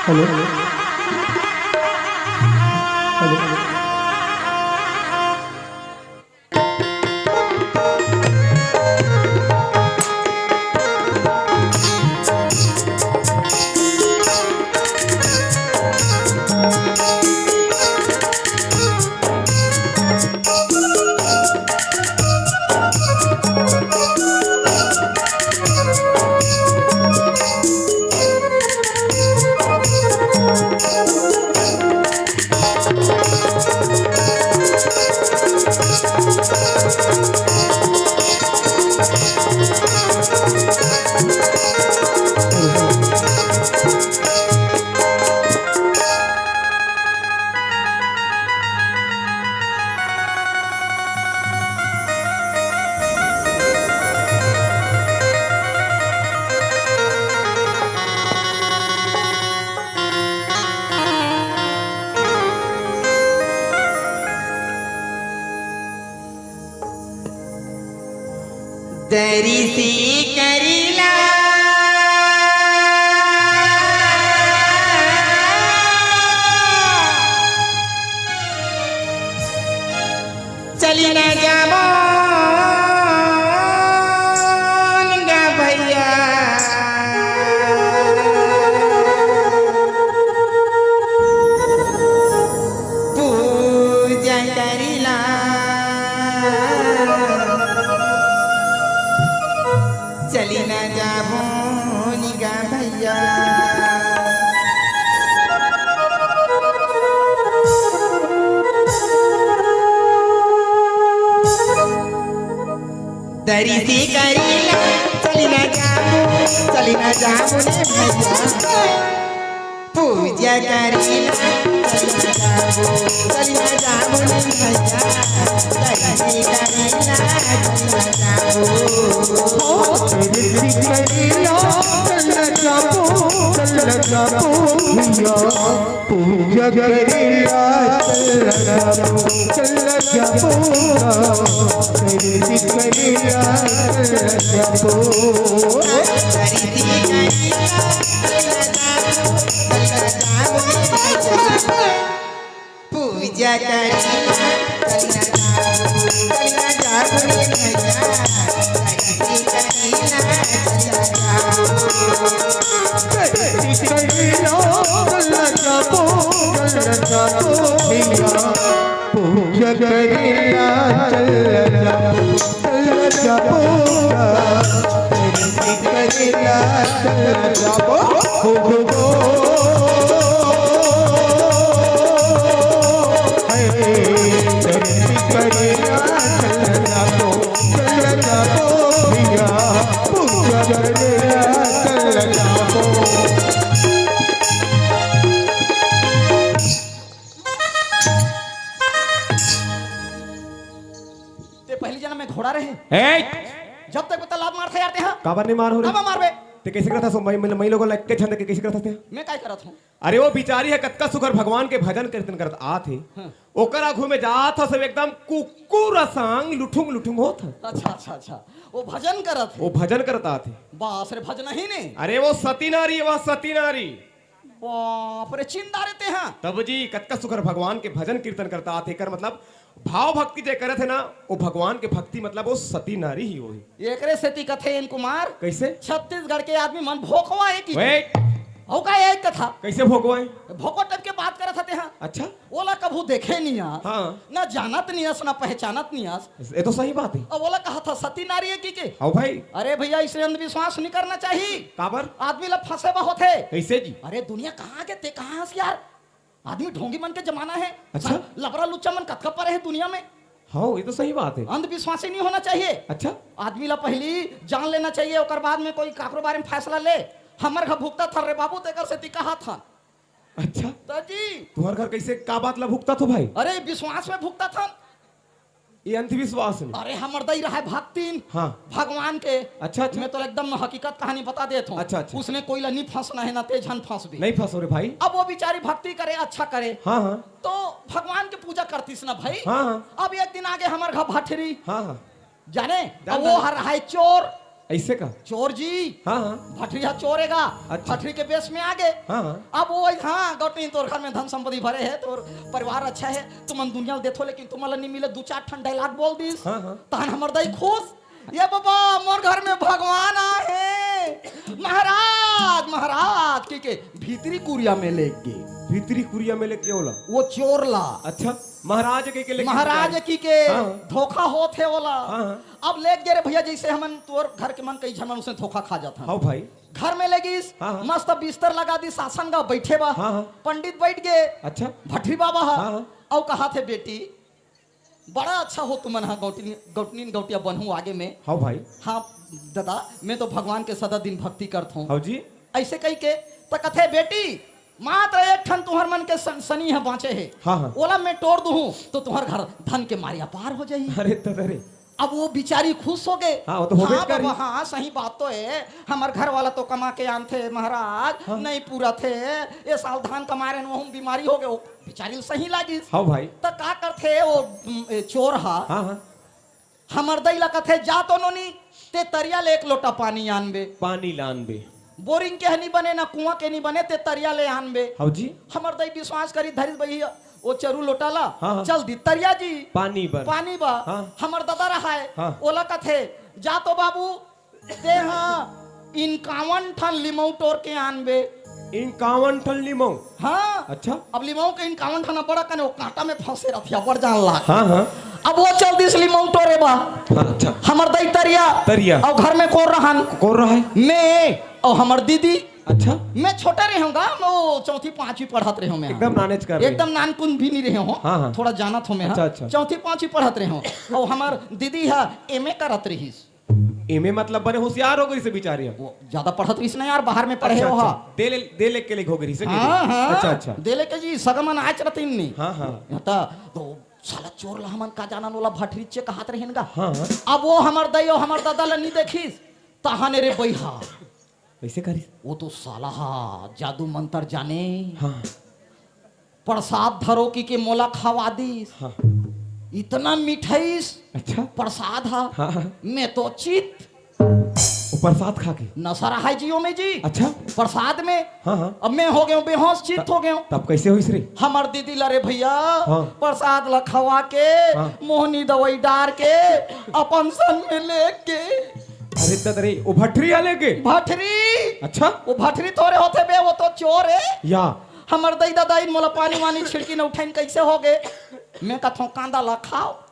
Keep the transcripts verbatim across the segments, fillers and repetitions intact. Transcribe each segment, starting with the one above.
Hello, hello. दरिसी करिला चली ना जाबो गा भैया, पूजा करिला चली ना जाबो गा भैया। दरिसी करिला चली ना जाबो, चली ना जाबो रे भैया, पूजा करिला चली ना जाबो, चली ना जाबो रे भैया, दरिसी करिला चली ना जाबो। दरिसी करिला चली ना जाबो, चली ना जाबो भैया, पूजा करिला चल जाबो, चल जाबो, दरिसी करिला चल जाबो। पूजा करिला चल जाबो, चल जाबो भैया, दरिसी करिला चल जाबो। पूजा करिला चल जाबो, चल जाबो, दरिसी करिला चल जाबो। हो, हो, हो। हे, दरिसी करिला चल जाबो, चल जाबो भैया, पूजा करिला चल जाबो। ते पहली जन्म में घोड़ा रहे। ए! जब तक पता लात मारथे यार ते, हाँ? काबर नहीं मार हो रे? अब मारबे। ते कैसे करत हस? मैं, मैं, मैं लोगों ला के छंद के कैसे करत हस ते? मैं काय करत हूँ? अरे वो बिचारी हे, कतका सुघर भगवान के भजन कीर्तन करत आत हे। हाँ। ओकर आघू में जात हस, एकदम कुकुर असन लुठुंग लुठुंग होत हे। अच्छा, अच्छा, अच्छा। वो भजन करत हे। वो भजन करत आत हे। बास रे, भजन ही नहीं। अरे वो सती नारी हे, वो सती नारी। बाप रे, चिंदा रे ते हा। तब जी, कतका सुघर भगवान के भजन कीर्तन करत आत हे, एकर मतलब भाव भक्ति जे करत हे ना, वो भगवान के भक्ति, मतलब वो सती नारी ही वो हे। एकरे सेती कथे एन कुमार, कैसे? छत्तीसगढ़ के आदमी मन भोकवा हे कि Wait। अउ का हे कथा? कैसे भोकवा हे? भोकवा type के बात करत हे ते हा। अच्छा। ओला कभू देखे नहीं आस, हाँ। ना जानत नहीं आस, ना पहचानत नहीं आस। ये तो सही बात हे। अब ओला कहत हस सती नारी हे कि के? हाँ भाई। अरे भैया, अइसे अंधविश्वास नहीं करना चाहिए। काबर? आदमी ला फंसे बर होथे। कैसे जी? अरे दुनिया कहाँ के ते कहाँ हस यार? आदमी ढोंगी मन के जमाना हे। अच्छा। लबरा लुच्चा मन कतका परे हे दुनिया में। हाँ, ये तो सही बात हे। अंधविश्वासी नहीं होना चाहिए। अच्छा। आदमी ला पहली जान लेना चाहिए, ओकर बाद में कोई काकरो बारे में फैसला ले। हमर घर भुगतत हन रे बाबू, तेकर सेती कहत हन। अच्छा। त जी। तुम्हर घर कैसे, का बात ला भुगतत हो भाई? अरे, विश्वास में भुगतत हन। ये अंधविश्वास नहीं। अरे, हमर दई रहे भक्तिन। हाँ। भगवान के। अच्छा, अच्छा। मैं तो एकदम हकीकत कहानी बता देत हूँ। अच्छा, अच्छा। उसने कोई ला नहीं फंसना हे, ना ते झन फंसबे। नहीं फंसो रे भाई। अब वो बिचारी भक्ति करे, अच्छा करे। हाँ, हाँ। तो भगवान के पूजा करतिस ना भाई। हाँ, हाँ। अब एक दिन आगे हमर घर भठरी। हाँ, हाँ। जाने? जान अब वो जान। हर है चोर। ऐसे का? चोर जी। हाँ, हाँ। भटरी हा चोर हे गा। अच्छा। भटरी के बेस में आ गे। हाँ, हाँ। अब वो, हाँ, गौटनी, तोर घर में धन संपत्ति भरे हे, तोर परिवार अच्छा हे, तुमन दुनिया ल देथो, लेकिन तुमन ला नहीं मिले, दू चार ठन dialogue बोल दिस। हाँ, हाँ। तहन हमर दाई खुश, "ये बाबा, मोर घर में भगवान आए हे, महाराज, महाराज," कहिके भीतरी कुरिया में लेग गे। भीतरी कुरिया में लेग गे ओला? वो चोर ला। अच्छा, महाराज कहिके लेग गे? महाराज कहिके। हाँ। धोखा होत हे ओला। हाँ, हाँ। अब लेग गे रे भैया, जैसे हमन तोर घर के मन कई झन मन उसने धोखा खा जात हन। हाँ भाई। घर में ले गिस, हाँ, हाँ। मस्त बिस्तर लगा दिस, आसन गा बइठे बा। हाँ, हाँ। पंडित बइठ गे। अच्छा। भटरी बाबा हा। हाँ, हाँ। अउ कहाथे, "बेटी, बड़ा अच्छा हो तुमन हा, गौटिन, गौटनिन गौटिया बनहू आगे में।" हाँ भाई। "हाँ ददा, मैं तो भगवान के सदा दिन भक्ति करत हूँ।" हाँ जी। ऐसे कहिके त कथे, "बेटी, मात्र एक ठन तुहर मन के सन-, सनी ह बाँचे हे। हाँ, हाँ। ओला मैं टोर दूहूँ, तो तुहर घर धन के मारे अपार हो जाही।" अरे ददा रे। अब वो बिचारी खुश हो गे। हाँ, वो तो होबे हाँ, करही। बाबा, हाँ, सही बात तो हे। हमर घर वाला तो कमा के आनथे महाराज, हाँ। नहीं पूरा थे। ये साल धान कमा रहे, वहू बीमारी हो गे, वो बिचारी ल सही लागिस। हाँ भाई। त का करथे वो, उम, ए, चोर हा? हाँ, हाँ। हमर दई ला कथे, "जा तो नोनी, ते तरिया ले एक लोटा पानी आनबे।" पानी लानबे। बोरिंग के ह नी बने, ना कुआं के नी बने, ते तरिया ले आनबे। हाँ जी। हमर दई विश्वास करी धरिस भैया, वो चरू लोटा ला, हाँ, हाँ। चल दी तरिया जी। पानी बर। पानी बर। हाँ। हमर ददा रहाय, हाँ। ओला कथे, "जा तो बाबू, ते हा इंकावन ठन लिमऊ टोर के आनबे।" इंकावन ठन लिमऊ? हाँ। अच्छा। अब लिमऊ के इंकावन ठन बड़ा कने, वो कांटा में फंसे रथे, अब्बड़ जान लाग। हाँ, हाँ। अब वो चल दिस लिमऊ टोरे बर। हाँ, अच्छा। हमर दई तरिया। तरिया। अउ घर में कोन रहन? कोन रहय? मैं अउ हमर दीदी। अच्छा। मैं छोटे रहेंव गा, मैं वो चौथी पांचवी पढ़त रहेंव मैं। एकदम नानेच कर रहे। एकदम नानकुन भी नहीं रहेंव। हाँ, हाँ। थोड़ा जानत हों मैं, अच्छा, हाँ। अच्छा। चौथी पांचवी पढ़त रहेंव। अउ हमर दीदी हा एमए करत रहिस। एमए मतलब बने होशियार हो गिस बिचारी। वो ज्यादा पढ़त रहिस ना यार, बाहर में पढ़े अच्छा, हो, अच्छा। हाँ। दे ले, दे ले के ले हो गिस, हाँ, हाँ। अच्छा, अच्छा। दे ले के जी, सगा मन आच रतिन नी। हाँ, हाँ। हाँ, त, तो साला चोर ला हमन का जानन, ओला भटरीचे कहात रहेन गा। हाँ, हाँ। अब वो हमर दई अउ हमर ददा ला नी देखिस, तहाने रे बइहा। कैसे करिस? वो तो साला हा जादू मंतर जाने। हाँ। प्रसाद धरो कहिके मोला खवा दिस। हाँ। इतना मिठाइस अच्छा। प्रसाद हा। हाँ, हाँ। मैं तो चित। वो प्रसाद खा के? नशा रहाय जी ओमे जी। अच्छा। प्रसाद में। हाँ, हाँ। अब मैं हो गेंव बेहोश, चित हो गेंव। तब कैसे होइस रे? हमर दीदी ला रे भैया, हाँ। प्रसाद ला खवा के, हाँ। मोहनी दवाई डार के, अपन सन में लेके। अरे ददा रे, वो भटरी हा लेके? भटरी। अच्छा। वो भटरी थोरे होथे बे, वो तो चोर हे। या। हमर दई ददा इन मोला पानी वानी छिड़किन उठाइन, कैसे हो गे? मैं कथों, "कांदा ला खाव।"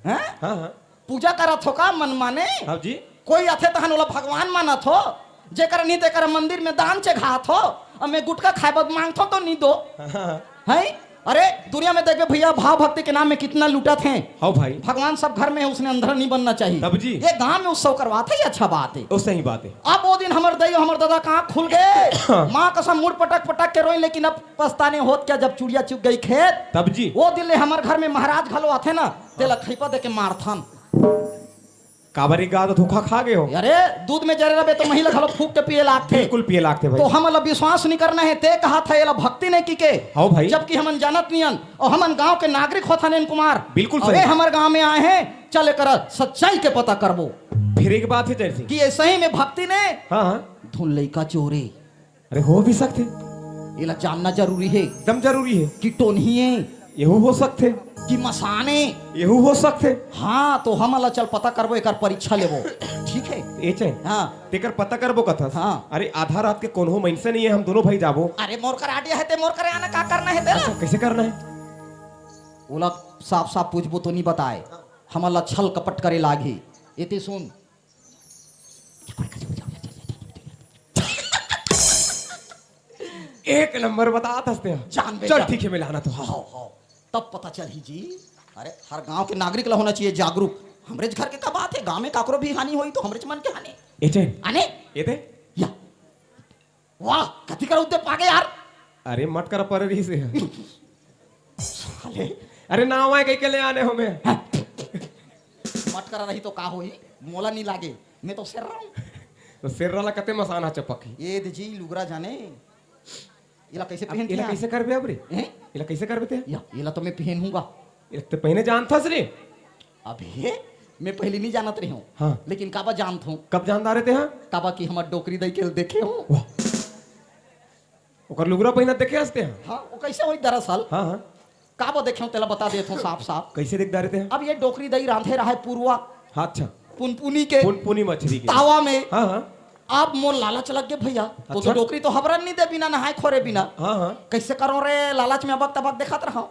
हैं? हाँ, हाँ। पूजा करत हो का मन माने? हाँ जी। कोई आथे तहन ओला भगवान मानत हो, जेकर नहीं तेकर मंदिर में दान चघात हो, अब मैं गुटखा खाए बर मांगथों तो नहीं दो। हाँ, हाँ। हैं? अरे, दुनिया में देखबे भैया, भाव भक्ति के नाम में कितना लूटत हे। हाँ भाई। भगवान सब घर में हे, उसने अंधरा नहीं बनना चाहिए। तब जी। ये गांव में उत्सव करवात हे, ये अच्छा बात हे। वो सही बात हे। अब वो दिन हमर दई, हमर ददा का आँख खुल गे। हाँ। माँ कसम मुड़ पटक पटक के रोइन, लेकिन अब पछताने होत क्या जब चुड़िया चुग गई खेत। तब जी। वो दिन ले हमर घर में महाराज घलो आथे ना, तेला खैपा दे के मारथन। काबर एक गाय तो धोखा खा गे हो। अरे, दूध में जरे रबे तो महिला घलो फूंक के पिए लागथे। बिल्कुल पिए लागथे भाई। तो हमन ला विश्वास नहीं करना हे, ते कहाथा एला भक्ति नहीं कहिके। हाँ भाई। जबकि हमन जानत नहीं हन, अउ हमन गांव के नागरिक होथन कुमार। बिल्कुल अउ सही। ये हमर गांव में आए हे, चल एकर सच्चाई के पता करबो। फिर एक बात हे जैसे कि ये सही में भक्ति ने हाँ, हाँ। धुन लइका चोरे। अरे, हो भी सकथे। एला जानना जरूरी हे। एकदम जरूरी हे। कि टोनही ए। एहू हो सकथे। कि मसान ए। एहू हो सकथे। हाँ, तो हमन ला चल पता करबो, एकर परीक्षा लेबो। ठीक हे? ए चैन। हाँ। तेकर पता करबो कथस? हाँ। अरे, आधा रात के कोनो मइनसे नहीं हे, हम दोनों भाई जाबो। अरे, मोर कर idea हे, ते मोर कर आना का करना हे तेला? अच्छा, कैसे करना हे? ओला साफ साफ पूछबो तो नहीं बताए। हमन ला छल कपट करे लागही। एती सुन। एक नंबर बतात हस ते। जान बे चल, जान। ठीक हे, मैं लाना तो, हाँ। हाँ, हाँ। तब पता चलही जी। अरे, हर गांव के नागरिक ला होना चाहिए जागरूक। हमरेच घर के का बात हे, गांव में काकरो भी हानि होही तो हमरेच मन के हानि। ए चैन। आने? ए दे। या। वाह, कति कर उद्दे पागे यार। अरे, मटकरा परे रहिस हे। साले। अरे, नाव आय कहिके ले आने हों मैं। मटकरा रही तो का होही? मोला नहीं लागे, मैं तो सेर्रा हूँ। तो सेर्रा ला कते मसान हा चपकही। ए दे जी, लुगरा जाने। एला कैसे अब पहनथे एला यार? कैसे करबे अब रे? हैं? एला कैसे करबे ते? या, एला तो मैं पहनूंगा। एला ते पहने जानथस रे? अबे, मैं पहिली नहीं जानत रहे हूँ। हाँ। लेकिन काबा जानत हूँ। कब जानत रहे ते, हाँ? काबा कि हमर डोकरी दई के देखे हूँ। वाह। ओकर लुगरा पहिना देखे हस ते, हाँ? हाँ, वो कैसे होई दरअसल? हाँ, हाँ। काबा देखे हूँ, तेला बता देत हूँ साफ साफ। कैसे देखत रहे ते, हाँ? अब ये डोकरी दई रांधे रहा है पुरवा। हाँ, अच्छा। पुनपुनी के पुनपुनी मछली के। तावा में। हाँ, हाँ। अब मोर लालच लग गे भैया, तो, अच्छा। तो डोकरी तो हबरन नहीं दे बिना नहाए खोरे बिना। हाँ, हाँ। कैसे करो रे, लालच में अबक तबक देखत रहा।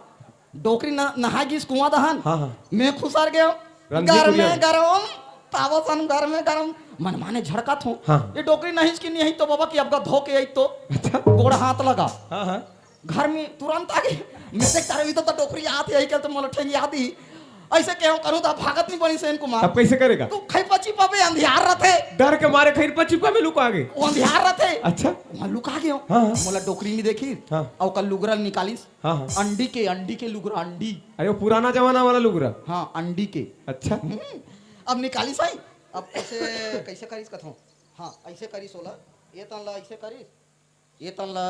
डोकरी न-, नहाए गिस कुआं दहन। हाँ, हाँ। मैं खुसर गयो। रंधी गरमे कुरियन। गरम, तावसन गरमे गरम। मन माने झड़कत हूँ। हाँ। ये डोकरी नहीं कि नहीं तो बाबा कि अब धो के आई तो अच्छा। गोड़ हाथ लगा। हाँ, हाँ। घर में तुरंत आ गई। मैं देख तारे तो, तो डोकरी आत है, कल तो मोला ठेंगी आती। ऐसे कहूँ करूँ तो भागत नहीं बनी सेन कुमार। अब कैसे करेगा? तू खैपा छिपा में अंधियार रहते। डर के मारे खैपा छिपा में लुका गे। वो अंधियार रहते। अच्छा। वहाँ लुका गयो। हाँ, हाँ। मोला डोकरी नहीं देखी। हाँ। और कल लुगरा निकालिस। हाँ, हाँ। अंडी के, अंडी के लुगरा, अंडी। अरे, वो पुराना जमाना वाला लुगरा। हाँ, अंडी के। अच्छा। हम्म, अब निकालिस आई। अब कैसे, कैसे करिस कथों? हाँ, ऐसे करिस ओला। ये तन ला ऐसे करिस, ये तन ला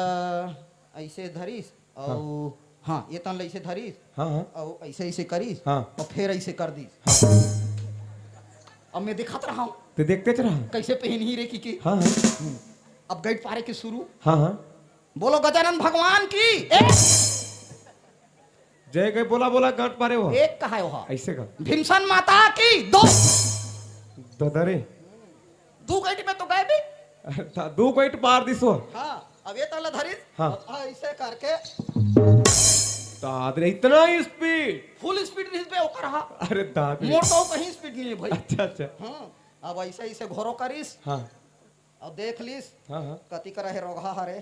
ऐसे धरिस, हाँ। और हाँ, ये तन ला ऐसे धरिस, हाँ, हाँ। और ऐसे, ऐसे करिस, हाँ। और फिर ऐसे कर दिस। हाँ। अब मैं दिखात रहा हूँ। तो देखते च रहा। कैसे पहन ही रे की, की? हाँ, हाँ। हम्म। अब गैट पारे के शुरू। हाँ, हाँ। बोलो गजानन भगवान की एक। जय गए, बोला, बोला, गांठ मारे हो। एक कहा हो। ऐसे का? भीमसन माता की दो। ददरे। दू गैट में तो गए भी। अरे, था, दू गैट पार दिस हो। हाँ, अब ये तन ला धरिस। हाँ। अब ऐसे करके। दाद रे, इतना स्पीड। फुल स्पीड रिस बे ओकर हा। अरे दाद रे। मोर तो कहीं स्पीड नहीं है भाई। अच्छा, अच्छा। हाँ, अब ऐसे, ऐसे घोरो करिस। हाँ। अब देख लीस, हाँ, हाँ। कति करा हे रोगहा हरे।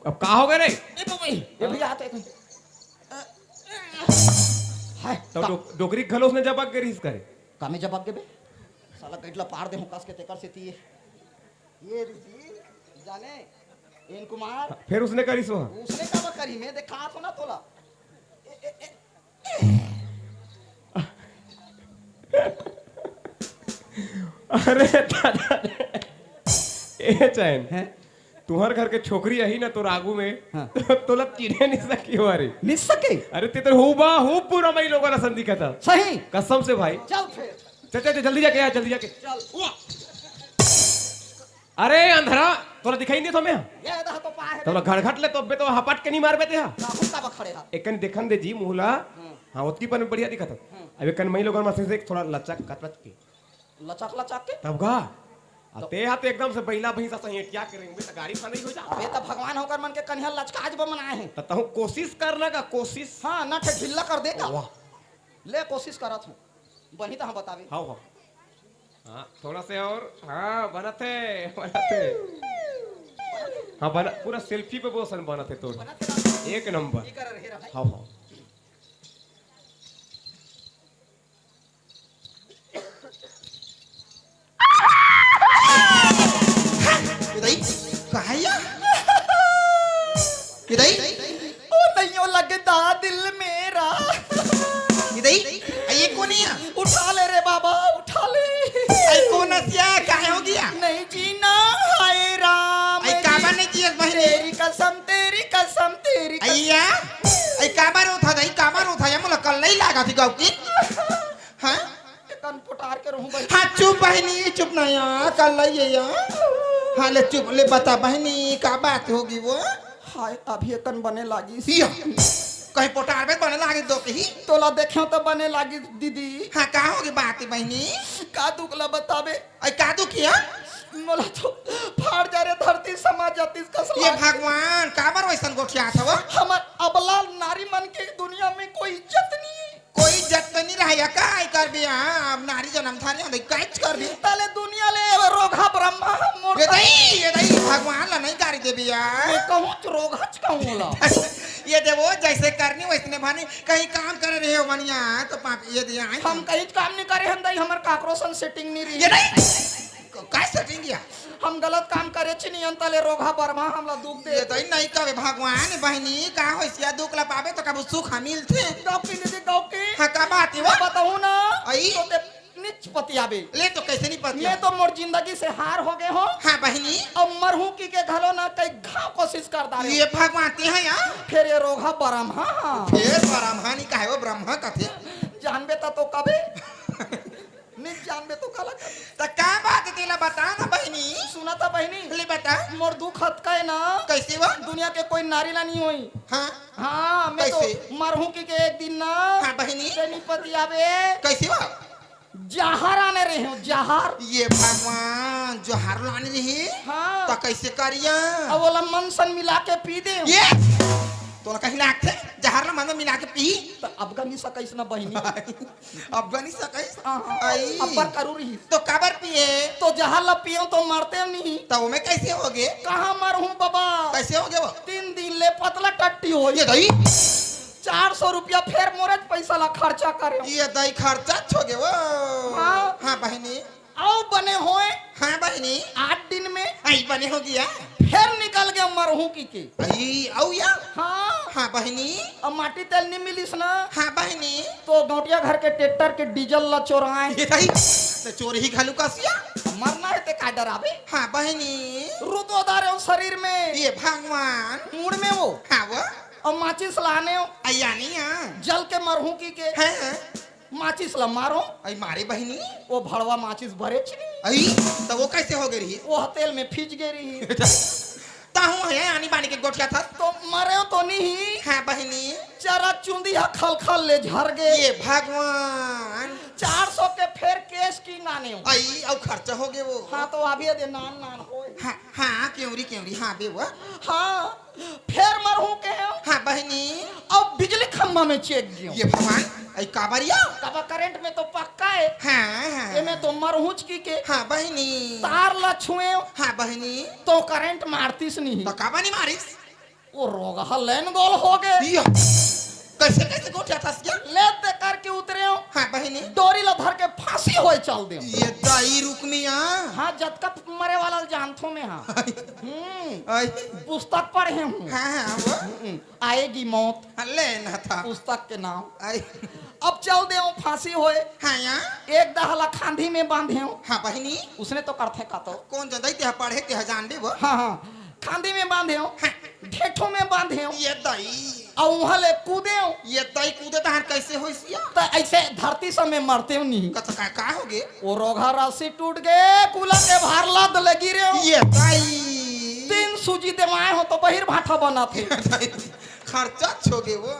अब का हो गए रे? ए बाबा, ए भैया, आते हैं। हाय, तो का डो-, डोकरी घलो उसने जबक के रिस करे। का में जबक के बे? साला गैट ला पार दे हूँ कस के तेकर से ती। ये रिसी, जाने, एन कुमार। फिर उसने करिस हो? उसने का करी, मैं देखा तो ना तोला। ए, ए, ए, अरे दादा रे। ए चैन, हैं? तुहर घर के छोकरी अही ना तोर आगू में, हाँ। तो तोला चिढ़े नहीं सकी हमारी। नहीं सके? अरे ते तो हूबा हूब पूरा मई लोगों ला संदी कहता। सही। कसम से भाई। चल फिर। चल, चल, चल, जल्दी जाके आ, जल्दी जाके। चल। वाह। अरे अंधरा, तोला दिखाई नहीं था मैं? ये दह तो पा है। तोला घड़घट ले तो बे तो हपट के नहीं मार बेते हा। ना, हुक्का बा खड़े हा। एकन देखन दे जी मुहला। हम्म। हाँ, ओतकी पर में बढ़िया दिखत हा। हम्म। अब एकन मई लोगन में से एक थोड़ा लचक कतरच के। लचक लचक के? तब का? आ तो ते हा तो एकदम से बैला भैंसा सहेटिया के रेंगबे त गाड़ी फंदई हो जा। अबे त भगवान होकर मन के कन्हैया लचका आज बा मनाए है। त तहु कोशिश करना का कोशिश। हाँ, ना ठे ढीला कर दे का। वाह। ले कोशिश करत हूँ। बनी त हाँ बतावे। हाँ, हाँ। हाँ, थोड़ा से और। हाँ, बनत हे, बनत हे। हाँ, बना, पूरा सेल्फी पे वो सन बनत हे तोर। बनत हे ना? एक नंबर। ये कर रहे रहा। हाँ, हाँ। ए दाई, कहाँ हे या? ए दाई? ओ नैयो लगदा दिल मेरा। ए दाई, आ ये कोन हे या? उठा ले रे बाबा, उठा ले। आई कोन हस या, काहे हो गया? नहीं जीना, हाय राम। आई काबर नहीं जियस बहिनी? तेरी कसम, तेरी कसम, तेरी कसम। अइया, आई काबर रोथा दाई, काबर रोथा या, मोला कल नहीं लागा थी गाँव की। हाँ? कन पुटार के रहूं भाई। हाँ, चुप बहिनी, चुप ना या, कल लाइए या। हाँ, ले चुप, ले बता बहिनी, का बात होगी वो? हाय, अभी एकन बने लागिस। या, कहीं पोटार में बने लागिस दो कहीं। तोला देखे तो बने लागिस दीदी। हाँ, का होगी बात बहिनी? का दुख ला बताबे? आई का दुख या? मोला तो फाड़ जा रे धरती समा जातिस कस ये लाग। भगवान, काबर वैसन गोठियात हव? हमर अबला नारी मन के दुनिया में कोई इज्जत नहीं है। कोई इज्जत तो नहीं रहा या का? आई कर भी, हाँ, अब नारी जन्म धारी हम कैच कर भी। तले दुनिया ले रोगहा ब्रह्मा मोर ये दाई, ये दाई, भगवान ला नहीं गारी देबे या। मैं कहूँ तो रोगहच कहूँ ला। ये दे वो जैसे करनी वैसने भानी, कहीं काम करे रहे हो बनिया तो पाप ये दिया है। हम कहीं काम नहीं करे, हम दाई हमर काकरो सन सेटिंग नहीं रही। ये दाई, क-, का सेटिंग या? हम गलत काम करे छी नहीं, अंता ले रोगहा बरमा हमला दुख दे। ये दाई नहीं कहे भगवान, बहिनी, का होइस या दुख ला पाबे तो कबू सुख मिलथे। गाँव की दीदी, गाँव की। हाँ, का बात है वो? बताऊँ ना। आई? तो ते निच पतियाबे। ले तो कैसे नहीं पतिया? मैं तो मोर जिंदगी से हार हो गए हो। हाँ बहिनी। अब मरहूँ की के घलो ना कई घाव कोशिश कर डारे। ये भगवान ते हैं यार। फिर ये ओघा ब्रह्मा। फेर ब्रह्मा नहीं कहे, वो ब्रह्मा कथे। जानबे त तो कबे। नहीं जानबे तो काला कबे। त का बात हे, तेला बता ना बहिनी। सुना था बहिनी। ले बता। मोर दुख हतका हे ना। कैसे वो? दुनिया के कोई नारी ला नहीं होई। हाँ। हाँ, मैं तो कैसे? मरहूँ कि के एक दिन ना। हाँ बहिनी। तेनी पतियाबे। कैसे वो? जहर आने रहे हो, जहर। ये भगवान, जहर लाने रहे? हाँ। त कैसे करिया? अब ओला मन सन मिला के पी दे। ये? तोला कहीं लागथे? जहर ला मन मिला के पी? त अब गनी सकैस ना बहिनी। अब गनी सकैस? हाँ, हाँ। आई। अब्बर करू रही। तो काबर पिए? तो जहर ला पियो तो मरते नहीं। त ओमे कैसे होगे? कहाँ मरहूँ बाबा? कैसे होगे वो? तीन दिन ले पतला टट्टी हो। ये दई? चार सौ रुपया फेर मोरे पैसा ला खर्चा करे। ये दई खर्चा छोगे वो। हाँ। हाँ बहिनी। अउ बने होए। हाँ बहिनी। आठ दिन में। आई बने हो गया। फेर निकल गया मरहूँ कि के। आई, अउ या? हाँ। हाँ बहिनी। अब माटी तेल नहीं मिलिस ना। हाँ बहिनी। तो गौटिया घर के ट्रैक्टर के डीजल ला चोराए। ये दई, त चोरी ही घलू कसिया। मरना हे ते का डराबे? हाँ बहिनी। रुतो दारे हो शरीर में। ये भगवान। मुड़ में वो। हाँ वो। अब माचिस लाने हो। अया नहीं आ। जल के मरहूँ कि के। हाँ, हाँ। माचिस ला मारो। आई मारे बहिनी। वो भड़वा माचिस भरे चली। आई, त वो कैसे होगे रही? वो तेल में फिज गे रही। ताहू हे आनी बानी के गोठियाथस। तो मरे तो नहीं। हाँ बहिनी। चरा चुंदी हा खल खल ले झर गे। ये भगवान। चार सौ के फेर केस किंग आने हो। आई, अउ खर्चा होगे वो। हाँ, तो अभी दे नान नान होए। हाँ, हाँ, केवरी, केवरी, हाँ बे वो। हाँ, फेर मरहूँ के हो। हाँ बहिनी। अब बिजली खंभा में चेक दियो। ये भगवान, आई काबर या? काबर करंट में तो पक्का हे। हाँ, हाँ। एमे तो मरहूँच कि के। हाँ बहिनी। तार ला छुए हो। हाँ बहिनी। तो करंट मारतिस नहीं। त काबर नहीं मारिस? वो रोगहा लेन गोल होगे। या। कैसे, कैसे गोठियाथस या? ले दे करके उतरे हो। हाँ बहिनी। डोरी ला धर के फांसी होए चल दे। ये दई रुकमिया। हाँ, जतका मरे वाला जानथो मैं, हाँ। हम्म। आई। पुस्तक पढ़े हूँ। हाँ, हाँ, वो। हम्म। आएगी मौत। हाँ, ले ना था। पुस्तक के नाम। आई। अब चल दे हो फांसी होए। हाँ, या। एक दहला खांधी में बांधे हो। हाँ बहिनी। उसने तो करथे का तो। कौन जदई ते पढ़े ते जान दे वो। हाँ, हाँ। खांधी में बांधे हो। हाँ। ढेठो में बांधे हो। ये दई। अउ वहाँ ले कूदे हो। ये दई कूदे तहार कैसे होइस या? त ऐसे धरती समय मरते हो नहीं। कत का, का होगे? वो रोगहा रस्सी टूट गे, कुला के भार लाद ले गिरे हो। ये दई। तीन सूजी देवाए हो तो बहिर भाठा बनाथे। खर्चा छोगे वो।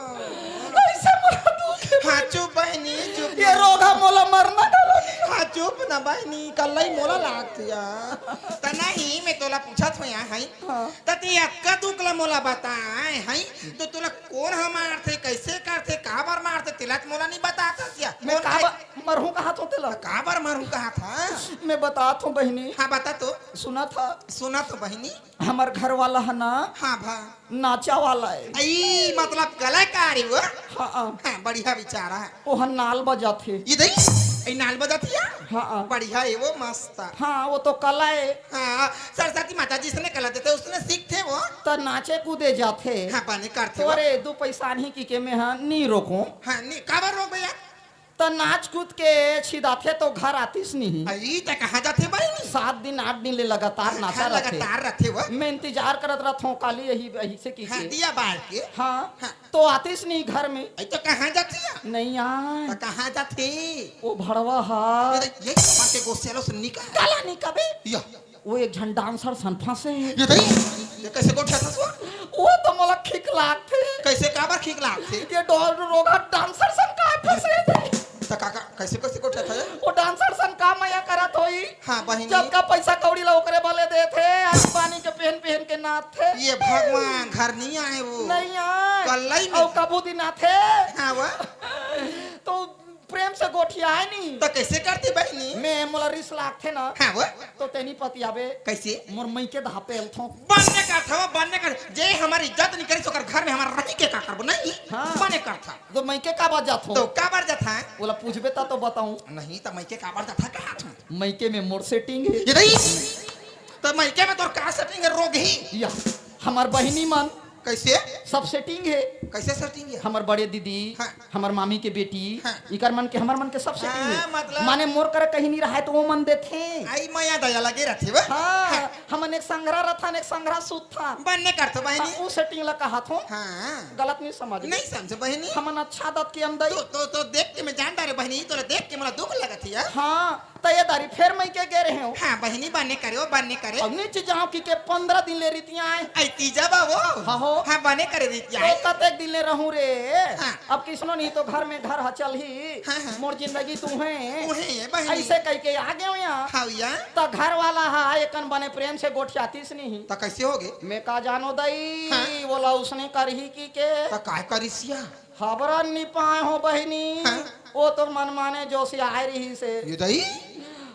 ऐसे मरा दूँ। हाँ, चुप बहिनी, चुप। ये रोगहा मोला मरना डालो। हाँ, चुप ना बहिनी, कल्लई मोला लागतिया। त नहीं, मैं तोला पूछत हों या, हैं? हाँ। त ते अतका दुख ला मोला बताए, हैं? तो तोला कोन ह मारथे, कैसे करथे, काबर मारथे, तेला त मोला नहीं बताथस या। मैं कोन काबर मरहूँ कहाथों तेला? काबर मरहूँ कहाथस? मैं बताथों बहिनी। हाँ, बता तो। सुना था। सुना तो बहिनी। हमर घर वाला ह ना। हाँ भा। नाचा वाला हे। आई, मतलब कलाकार हे वो। हाँ। हाँ, बढ़िया विचार हे। वो ह नाल बजाथे। ये दई, ए नाल बजाथे या? हाँ। बढ़िया हे वो, मस्त। हाँ, वो तो कला हे। हाँ, सरस्वती माता जिसने कला देथे, उसने सीखथे वो। त नाचे कूदे जाथे। हाँ, बने करथे तो वो। अरे, दू पैसा नहीं कि के मैं हाँ, नहीं रोकूं। हाँ, नहीं, काबर रोक भैया? त नाच कूद के छिदाथे तो घर आतिस नहीं। अई, त कहाँ जाथे बहिनी? सात दिन, आठ दिन ले लगातार नाचा हाँ, रथे। लगातार रथे वो। मैं इंतजार करत रथों काली यही, यही से की हाँ, के। दिया बार के। हाँ, हाँ। तो आतिस नहीं घर में। अई, त कहाँ जाथे या? नहीं आए। त कहाँ जाथे? वो भड़वा हा। ये, ये कपा के गोसेलो से निकल। काला नहीं कबे। या। वो एक झन डांसर सन फंसे हे। ये दई, ये कैसे गोठियाथस वो? वो तो मोला खिक लागथे। कैसे काबर खिक लागथे? ये डो-, रोगहा डांसर सन का फंसे हे। त का, का, कैसे, कैसे गोठियाथे? वो डांसर सन का मया करत होई। हाँ, बहिनी। जतका पैसा कौड़ी ला ओकरे बले देथे, आज पानी के पहन पहन के नाचथे। ये भगवान, घर नहीं आए वो। नहीं आए। कल्लई में। अउ कभू दिन आथे। हाँ, वो। तो प्रेम से गोठियाए नी। त कैसे करथे बहिनी? मैं मोला रिस लागथे ना। हाँ वो। तो तेनी पतियाबे। कैसे? मोर मइके धापे अलथों। बन्ने करथे वो, बन्ने कर। जे हमर इज्जत नहीं करिस ओकर घर में हमर रही के का करबो? नहीं। हाँ। बन्ने करथे। तो मइके काबर जाथों? तो काबर जाथों? ओला पूछबे त तो बताऊं। नहीं त मइके काबर जाथों कहाथों। मइके में मोर सेटिंग हे। ये दई। त मइके में तोर का सेटिंग हे रोगही? या, हमर बहिनी मन कैसे? सब सेटिंग हे। कैसे सेटिंग हे? हमर बड़े दीदी, हाँ। हमर मामी के बेटी, हाँ। इकर मन के, हमर मन के सब सेटिंग हे। हाँ, मतलब? माने मोर करा कहीं नहीं रहा हे त ओ मन देथे। आई मया दया लगे रथे बा। हाँ, हाँ। हमन एक संघरा रथन, एक संघरा सुतथन। बने करथो बहिनी। हाँ, ओ सेटिंग ला कहत हों। हाँ। गलत नहीं समझ। नहीं समझो बहिनी। हमन अच्छा दत के अंदर। तो, तो, तो देख के मैं जान डारे बहिनी, तोला देख के मोला दुख लगत हे यार। हाँ। त ये दारी फेर मइके गे रहेंव। हाँ, बहिनी, बने करे, ओ बने करे। अब नीचे जाओ कि के पंद्रह दिन ले रितियाय। आई तीजा बा वो। हाँ हो। हाँ, बने करे रितियाय। तो कतेक दिन ले रहूं रे? हाँ। अब किसनो नहीं तो घर में घर ह चलही। हाँ, हाँ। मोर जिंदगी तू हे। तू हे, ये बहिनी। ऐसे कह के आ गए हो यहाँ। हाँ, या। त घर वाला हा एकन बने प्रेम से गोठियातीस नहीं। त कैसे होगे? मैं का जानो दई, हाँ। वोला उसने करही कि के। त काय करिस या? हबरन नि पाए हो बहिनी, हाँ। ओ तो मनमाने जोशियाए रहिसे। ये दई?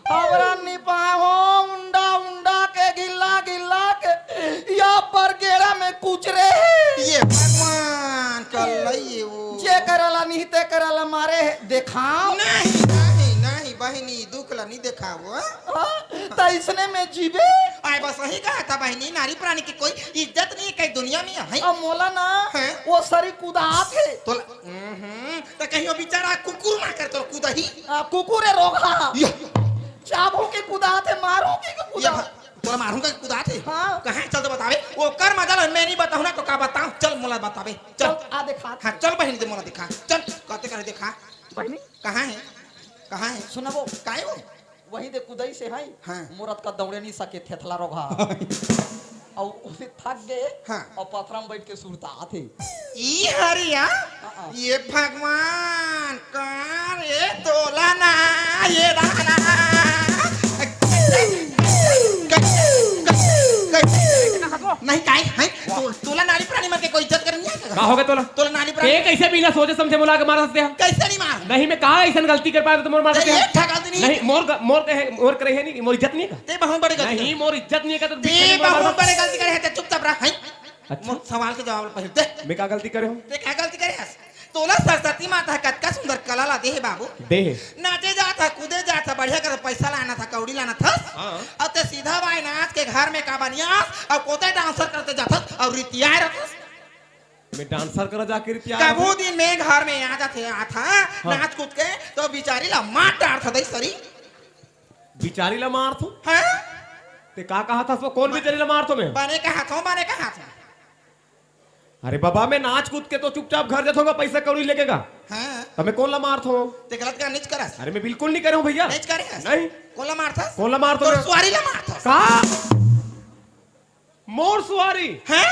हबरन नि पाए हो, उंडा उंडा के, गिल्ला गिल्ला के, या पर गेड़ा में कुचरे हे। ये भगवान, कल्लई ये वो। जे करला नहीं ते करला मारे हे, देखाओ। नहीं, नहीं, नहीं, बहिनी, दुख ला नहीं देखाओ, हाँ? हाँ, त इसने में जीबे। आय बस वही कहा था बहिनी, नारी प्राणी की कोई इज्जत नहीं है कहीं दुनिया में, है? अब मोला ना, हाँ? वो सरी कुदात हे। तोला हम्म, त कहियो बिचारा कुकुर मार कर तोर कुदही। आ, कुकुर हे रोगहा। या। चाबो के कुदात हे, मारो के या कुदा। भा-, तोला मारूंगा कि कुदात हे? हाँ। कहाँ चल तो बतावे? ओकर मजा ल मैं नहीं बताऊं ना तो का बताऊं? चल मोला बतावे। चल। चल, आ देखा। हाँ, चल बहिनी दे मोला देखा। चल, कहते करे देखा। बहिनी। कहाँ हे? कहाँ हे? सुनबो। काहे वो? वही दे कुदई से हई, हाँ। मोर अतका दौड़े नहीं सके, थेथला रोगहा। अउ उसे थक गे, हाँ। अउ पथरा में बैठ के सुरतात हे। ई हरिया, हाँ, हाँ। ये भगवान, का रे तोला ना, ये दाना। नहीं, काहे, हैं? तो, तोला नारी प्राणी मन के कोई इज्जत करनी है का? का हो गे तोला? तोला नारी प्राणी ते कैसे बिना सोचे समझे मोला के मार सकते हैं? कैसे नहीं मार? नहीं, मैं कहाँ ऐसन गलती कर पाया तो मोर मार ते सकते हैं? एक ठा गलती नहीं। नहीं, मोर ग-, मोर कहे, मोर करे है नहीं, मोर इज्जत नहीं का? ते बहुत बड़ी गलती नहीं, करे। मोर इज्जत नहीं का तो ते बीच में मोर बहुत मार बड़ी गलती करे है, ते चुपचाप रह, हैं? अच्छा। मोर सवाल के जवाब पहले दे। मैं का गलती करे हूँ? ते का गलती करे है? तोला सरस्वती माता ह कतका सुंदर कला ला दे हे बाबू। दे हे। नाचे जात ह, कूदे जात ह, बढ़िया कर पैसा लाना था, कौड़ी लाना था। हाँ। अउ ते सीधा बाई नाच के घर में का बनियास, अउ कोते डांसर करते जात हस, अउ रितियाए रहत हस। मैं डांसर करा जाके रितियाए कभू रहत हस? दिन में घर में आ जाथे, आथा, हाँ। नाच कूद के, तो बिचारी ला मार डारथा दई सरी। बिचारी ला मारथो? हाँ? ते का कहा था, सो कौन बिचारी ला मारथो मैं? बने कहा थो, बने कहा थो। अरे बाबा, मैं नाच कूद के तो चुपचाप घर जाथों गा, पैसा कौड़ी लेके गा। हाँ। त मैं कोन ला मारथों? ते गलत काम नहीं करस। अरे मैं बिल्कुल नहीं करे हूँ भैया। नहीं करे हस। नहीं। कोन ला मारथस? कोन ला मारथों तोर मैं? सुवारी ला मारथस। का? मोर सुवारी? हाँ।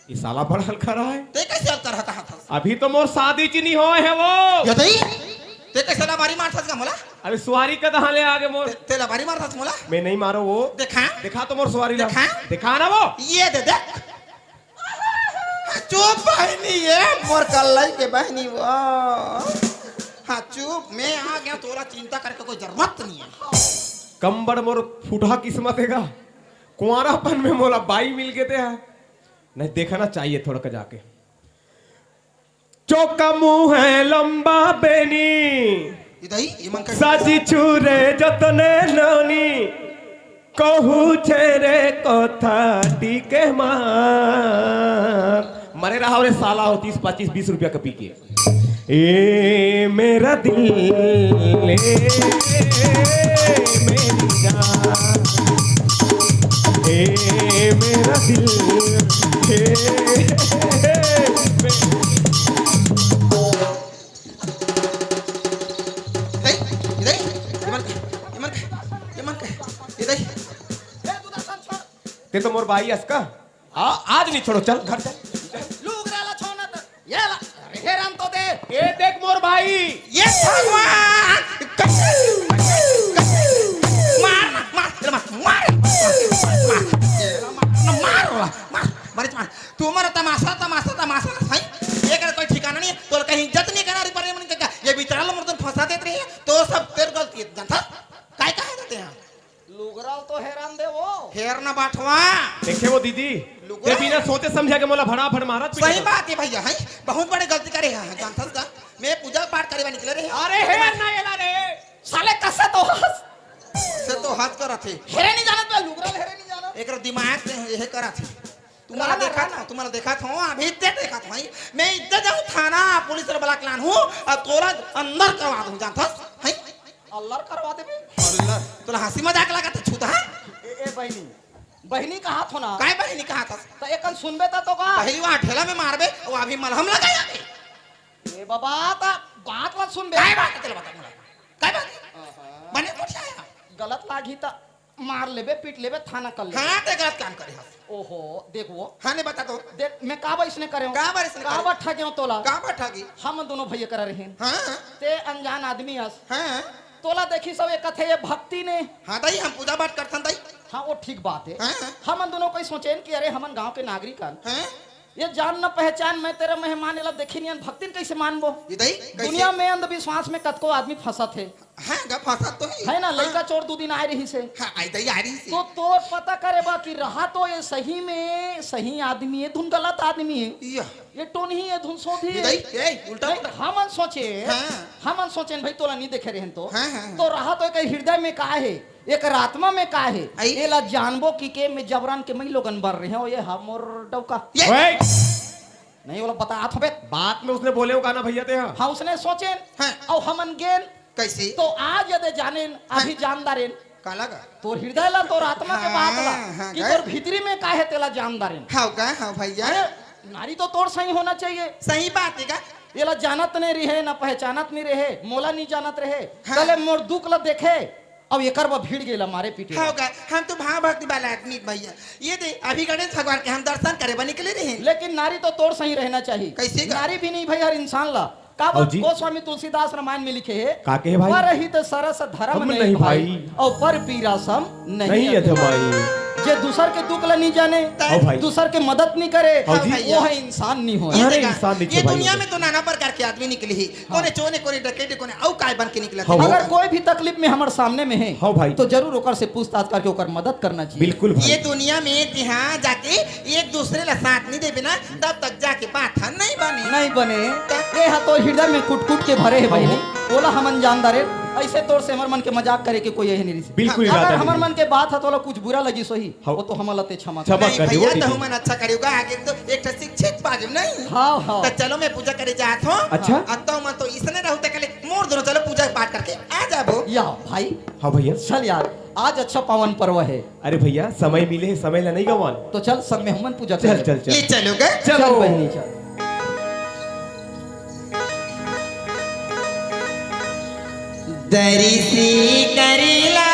ये साला बड़ा हल्का रहा है। ते कैसे हल्का रहा कहा था? अभी तो मोर शादी ची नहीं होए है वो। ये दई? ते कैसे लबारी मारथस का मोला? अरे सुवारी का कहाँ ले आगे मोर? ते, ते लबारी मारथस मोला? मैं नहीं मारो वो। देखा? देखा तो मोर सुवारी ला। देखा? देखा ना वो। ये दे देख। चुप बहिनी, ये मोर कल्लई के बहिनी वो। हाँ, चुप, मैं आ गया, तोला चिंता करे के कोई जरूरत नहीं है। कम बड़ मोर फूटहा किस्मत हे गा, कुंवारापन में मोला बाई मिल गे ते हा। नहीं, देखना चाहिए थोड़ा का जाके। चोका मुँह है लंबा बेनी, ये दई, ये मन का साजी छुरे जतने नोनी। कहू छेरे कथा टीके मार। मरे रहा रे साला हो तीस, पच्चीस, बीस रुपया का पी के। ए मेरा दिल, ए मेरी जान, ए मेरा दिल, ए मेरी इधर, इधर, ये मन का, ये मन का, ये मन का, इधर। ते तो मोर बाई अस का। आ, आज नहीं छोड़ो, चल घर चल। लुगरा ला छोना त, ये ला, अरे हेरन तो दे। ये देख मोर बाई। ये भगवान। मार, मार, मार, मार, मार, मार, मार, मार, मार, मार, मार, मार। तुम्हारा तमाशा, तमाशा, तमाशा, सही। ये कर कोई ठिकाना नहीं है। तो कहीं इज्जत नहीं करना, रिपर नहीं करना। ये बेचारा लो मर्दन फंसा देते रहे। तो सब तेर गलती है, जानता? काय कहा जाते हैं? लुगरा ल तो हेरन दे वो। हेर ना बाठवा। देखे वो दीदी, लुगरा? ते बिना सोचे समझे के मोला भड़ाभड़ मारत सही पीटत। बात है भैया, है बहुत बड़े गलती करे हैं, जानथस का? मैं पूजा पाठ करे बा निकले रहे। अरे हेर ना एला रे। साले कसे तो हंस। से तो हंस कर थे। हेरे नहीं जानत बे, लुगरा ल हेरे नहीं जानत। एक दिमाग से यह करा थे। तुम्हारा देखा था, तुम्हारा देखा था, अभी ते देखा था भाई। मैं इधर जाऊँ थाना, पुलिस ला बला के लानहूँ, अउ तोला अंदर करवा दूँ, जानथस? हैं? अल्लर करवा देबे। अल्लर। तोला हंसी मजाक लागथे, छूता है? ए, ए बहिनी, बहिनी कहाथों ना। काय बहिनी कहाथस? त एकन सुनबे त तो का? पहली बार ठेला में मारबे, अउ अभी मलहम लगाया बे। ए बाबा, त बात ला सुनबे। काय बात है, चलो बता मोला। काय बात है? आहा। बने कुछ आया? गलत लागही त मार लेबे, पीट लेबे, थाना कर लेबे। हाँ, ते गलत काम करे हस। ओहो, देख वो। हाँ, नहीं बता तो। देख, मैं का बर इसने करे हूँ? का बर इसने का करे? बर ठगे हूँ तोला? का बर ठगी? हम दोनों भैया करा रहे हैं। हाँ। ते अनजान आदमी हस। हाँ। तोला देखिस अउ ये कथे ये भक्ति ने। हाँ दाई, हम पूजा पाठ करथन दाई। हाँ, वो ठीक बात है। हाँ। हमन दोनों कोई सोचेन कि अरे हमन गांव के नागरिक हन। हाँ। ये जान न पहचान, मैं तेरा मेहमान, एला देखी नहीं भक्तिन कैसे मानबो? ये दाई, कैसे? दुनिया में अंधविश्वास में कतको आदमी फंसत है। हाँ, गा फंसत तो है। है ना, हाँ। लइका चोर दू दिन आए रहिस हे। हाँ, आई दाई, आ रहिस हे। तो तोर पता करे बा कि रहा तो ये सही में सही आदमी है, धुन गलत आदमी है। या। ये टोनही है, धुन सोधी ये है। दाई, ए, उल्टा नहीं, उल्टा। हमन सोचे, हाँ। हमन सोचेन भाई तोला नहीं देखे रहन तो। हाँ, हाँ, हाँ। तो रहा तो एक हृदय में का है, एक आत्मा में का है, आई। एला जानबो कि के मैं जबरन के मैं लोगन बर रहे हो, ये हा मोर डौका। ये ओए! नहीं, वो लोग बता, आप बे। बात में उसने बोले हो गाना भैया ते, हाँ। हाँ, उसने सोचेन। हाँ। अउ हमन गेन। कैसे? तो आज यदि जानेन, हाँ। अभी जानदारेन। काला का? तोर हृदय ला, तोर आत्मा के बात ला, हाँ, हाँ, कि गए। तोर भीतरी में का है, तेला जानदारेन। हाँ का, हाँ भैया। अरे, नारी तो तोर सही होना चाहिए। सही बात है का? एला जानत नहीं रहे, ना पहचानत नहीं रहे, मोला नहीं जानत रहे। हाँ। तले मोर दुख ला देखे, अब एकर बर भीड़ गेला मारे पीटे ला। हाँ का? हम तो भाव भक्ति वाला आदमी भैया। ये दे, अभी गणेश भगवान के हम दर्शन करे बर निकले रहे। लेकिन नारी तो तोर सही रहना चाहिए। कैसे का? नारी भी नहीं भाई, हर इंसान ला। का बात? हाँ जी। गोस्वामी तुलसीदास रामायण में लिखे है, का कहे भाई? "परहित सरस धर्म धर्म नहीं नहीं भाई, भाई। अउ पर पीरा सम नहीं नहीं अधमाई।" अधमाई। जे दूसर के दुख ला नहीं जाने, हाँ भाई। दूसर के मदद नहीं करे, हाँ जी। वो है इंसान नहीं हो। ये हर देखा, इंसान नहीं ये छुपाई दुनिया होती। में तो नाना प्रकार के आदमी निकले ही। हाँ। कोने चोर हे, कोने डकैत हे, कोने अउ काय बन के निकलथे। हाँ, अगर हाँ। कोई भी तकलीफ में हमर सामने में है, हाँ भाई। तो जरूर ओकर से पूछताछ करके ओकर मदद करना चाहिए। बिल्कुल भाई। ये दुनिया में तिहां जाके एक दूसरे ला साथ नहीं देबे ना, तब तक जाके बात ह नहीं बने। नहीं बने। त- ये हा तो हृदय में कुट कुट के भरे है हाँ, बहिनी। हाँ। ओला हमन जानदारेन, ऐसे तोर से हमर मन के मजाक करे के कोई यही नहीं रही। बिल्कुल अगर इरादा हमर नहीं। मन के बात ह तो ओला कुछ बुरा लगी सोही, हाँ। वो तो हमन ला ते क्षमा क्षमा नहीं कर दियो, भैया, ठीक तो है। हमन अच्छा करे होगा, आगे तो एक ठो शिक्षित बाजू नहीं। हाँ, हाँ। तो चलो, मैं पूजा करे जात हूँ। अच्छा। अब तो मन तो इसने रहू ते कले मोर दोनों चलो पूजा पाठ करके आ जाबो। या भाई। हाँ भैया। चल यार, आज अच्छा पावन पर्व है। अरे भैया, समय मिले है, समय ला नहीं गवान। तो चल, संग में हमन पूजा चल, करें। चल, चल। ले चलोगे? चलो। चल बहिनी, चल। दरिसी करिला।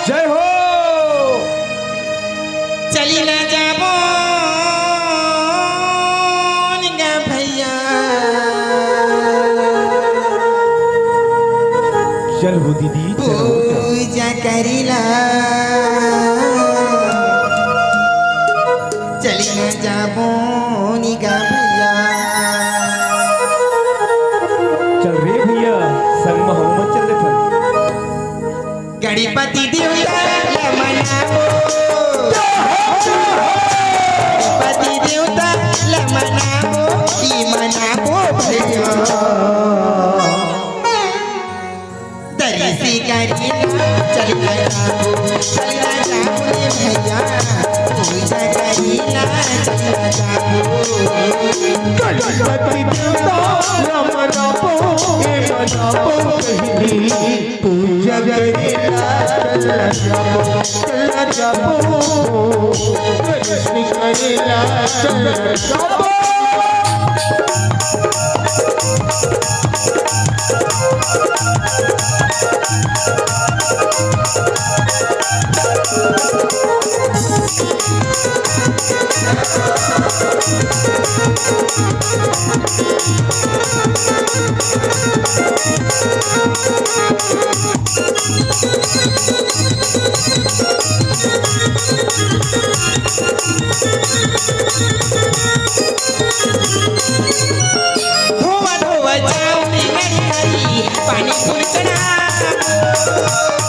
जय हो। चली ना जाबो निगा भैया। चल हो दीदी, चल हो, चल। पूजा करिला। चली ना जाबो निगा भैया। चल रे भैया, संग म हमू मन चल देथन। गणपति देवता ल मनाबो। गणपति देवता ल मनाबो, ई मनाबो भैया। दरिसी करिला, चलिला जाबो, चलिला जाबो रे भैया, पूजा करिला, चलिला जाबो। गणपति देवता ल मनाबो, ए मनाबो बहिनी, पूजा करिला, चलिला जाबो, चलिला जाबो। दरिसी करिला, चलिला जाबो। धोवा धोवा चाउनी हरी हरी, पानी फुल चढ़ा।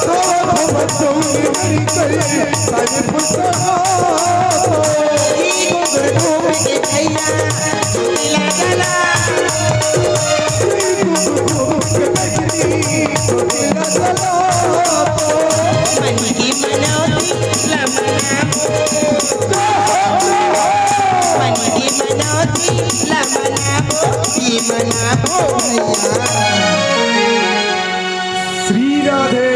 धोवा धोवा चाउनी हरी हरी, पानी फुल चढ़ा। ई गोबर धोवे के भैया, चुनी लागला। ई गोबर धोवे के बहिनी, चुनी लागला। मनाबो, मन के मनौती ला मनाबो, ई मनाबो भैया। श्री राधे।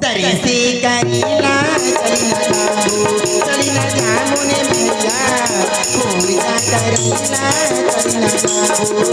दरी से करेला चली ना जाबो, चली ना जाबो ने भैया, पूजा करेला चली ना जाबो।